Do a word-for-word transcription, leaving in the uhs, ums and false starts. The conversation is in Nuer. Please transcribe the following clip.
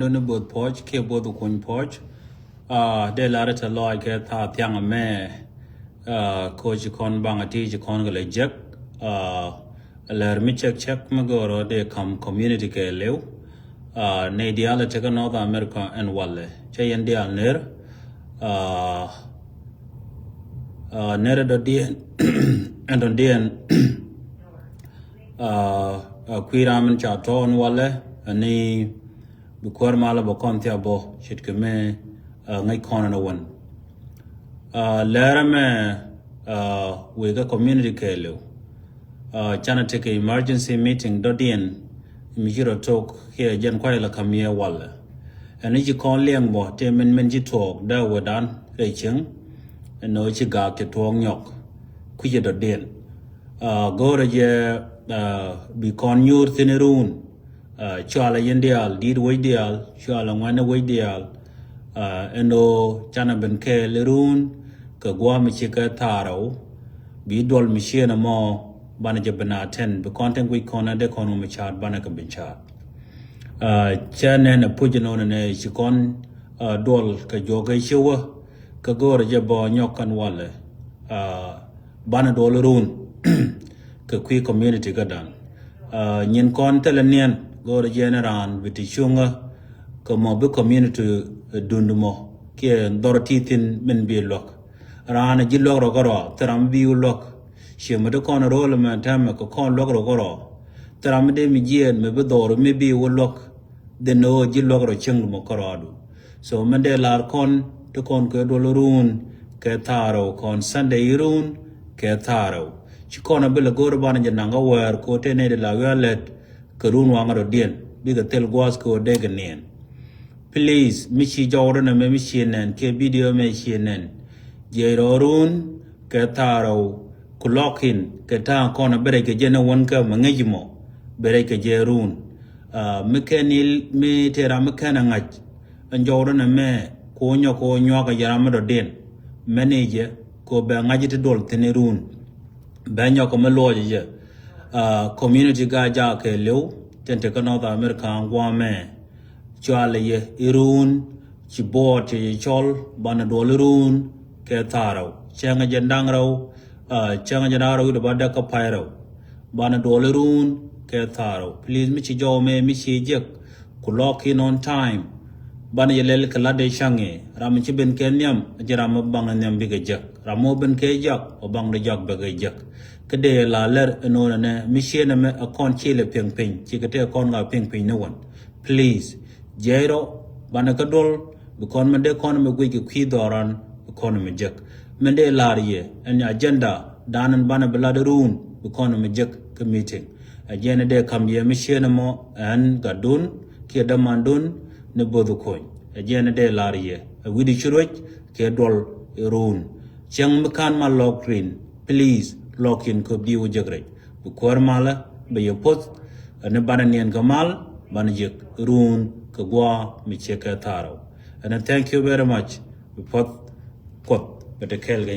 Duni both puɔc kiɛ both kuny puɔc. Dee lar i̱ te lɔc kɛ thaa thiaŋ ɛmɛ. Ko ci kɔn baŋ a ti ci kɔn kɛ lɛ jek. Lɛr mi cɛk cɛk mi go̱o̱rɔ dee kam community kɛ liw. Nɛy diaal ɛ tekɛ North America ɛn walɛ cɛ yɛn diaal ner. Ner ɛ dɔ̱diɛn ɛn dɔ̱diɛn. Kui̱ ram in ca tɔɔn walɛ ani bi kuäär malä bä kɔn thia bɔ ce̱tkɛ mi ŋäc kɔn ni wän. Lɛrɛ mɛ wekɛ community kɛɛliw. Canɛ tekɛ emergency meeting dɔ̱diɛn mi ci rɔ tok kiɛ jɛn kuay la kam yɛ walɛ. Ɛn i̱ ci kɔn liɛŋ bɔ tëë min min ci tuɔɔk dee wä dan rɛy cieŋ. Ɛn ɣöö ci gaak ci tuɔɔk nyɔk kui̱cɛ dɔ̱diɛn. Go̱o̱rɛ jɛ bi kɔn nyuur thi̱n i̱ ruun. Cualɛ yɛn diaal di̱i̱t wec diaal cualɛ ŋuɛ̈ni wec diaal. Ɛn ɣöö canɛ ben kɛɛl i̱ ruun kɛ gua̱a̱ mi ci kɛ thaarɛw. Bi duɔl mi cieen ɛmɔ banɛ jɛ ben a tɛn bi kɔn tin guic kɔn ɛ dee kɔn ɣöö mi caat banɛ kɛ ben caat. Cɛ nɛn ɛ puc inɔnɛ nɛ ci kɔn duɔl kɛ juɔk ɛ ci wä kɛ go̱o̱rɛ jɛ bɔ nyɔk kɛn walɛ. Banɛ duɔl run kɛ kui̱ community kä dan. Nyin kɔn thilɛ niɛn go̱o̱rɛ jɛ ni raan bi ti cuŋä kɛ mɔ bi community dund mɔ kiɛ dhɔr ti thin min bi luäk. Raan ji̱ luäk rɔ kärɔa thil ram mi bi wä luäk. Ciɛ mi ti kɔn ro̱o̱l mɛ tɛmɛ kɛ kɔn luäk rɔ kärɔa. Thil ram mi dee mi jiɛɛn mi bi dhɔr mi bi wä luäk. Dhin ɣöö ji̱ luäk rɔ cieŋ mɔ kärɔadu. So mɛn dee lar kɔn ti kɔn kɛ duɔl ruun kɛ thaarɛw kɔn Sunday i̱ ruun kɛ thaarɛw. Ci kɔn a bi lɛ go̱o̱r banɛ jɛ naŋ kä wäär kɛ ɣöö tëë nɛy dee la wi̱i̱ a lɛt kɛ ruun waŋä rɔ diɛn bikɛ thil gua̱a̱th kɛ ɣöö dee kɛ niɛn. Please mi ci jɔwdä nɛ mɛ mi ci nɛn kiɛ video mɛ ci nɛn. Jiɛc rɔ ruun kɛ thaarɛw ku lɔk in kɛ ta̱a̱ kɔn a bi rɛc kɛ jɛ ni wän kä mɛ ŋäc mɔ bi rɛc kɛ jɛ ruun. Mi kɛn il mi tëë ram mi kɛn a ŋa̱c ɛn jɔwdä nɛ mɛ ku nyɔk ku nyuak a jɛ ram mi dɔ̱diɛn. Mɛn i̱ jɛ ku bɛ ŋa̱c ti duɔl thi̱n i̱ ruun. Bɛ nyɔk mi luɔc jɛ. Community ga jakɛ liw tin te kä North America guamɛ. Cualɛ yɛ i̱ ruun ci buɔɔt cɛ yɛ cɔl banɛ duɔl i̱ ruun kɛ thaarɛw cɛŋɛ jɛ da̱ŋ rɛw. Cɛŋɛ jɛ da̱ŋ rɛw i̱ dee ba däk kä pay rɛw. Banɛ duɔl i̱ ruun kɛ thaarɛw. Please mi ci jɔw mɛ mi ci jek ku lɔk in on time. Banɛ jɛ lɛl kɛ lat dee caŋ i̱ ram mi ci ben kɛ nhiam ji̱ ram mi baŋ nhiam bikɛ jek. Ram mɔ ben kɛ jak ɔ baŋ dee jak bɛ kɛ jek. Kä dee la lɛr ɛnɔnɛ nɛ mi cienɛ mɛ a kɔn cilɛ piɛŋ piny cikɛ tɛ kɔn ŋa piɛŋ piny ni wän. Please jiɛc rɔ banɛ kä duɔl bi kɔn mɛ dee kɔn mɛ guic kɛ kui̱ dhɔran bi kɔn mɛ jek. Mɛ dee lar yɛ ɛn agenda dan ɛn banɛ bi lat ruun bi kɔn mɛ jek kä meeting. Ɛ jiɛn dee kam yɛ mi cienɛ mɔ ɛn gatdun kiɛ dämandun ni both kony. Ɛ jiɛn dee lar yɛ ɛ wi̱di ci ruec kiɛ duɔl ruun. Cieŋ mi kan ma lɔk rin please lɔk in köp di wä jek rɛc. Bi kuäär malä bɛ yɛ poth ɛn banɛ niɛn kɛ mal banɛ jek ruun kɛ gua̱a̱ mi ciɛ kɛ thaarɛw. Ɛn thank you very much. Bi poth kuɔth bɛ te kɛɛl kɛ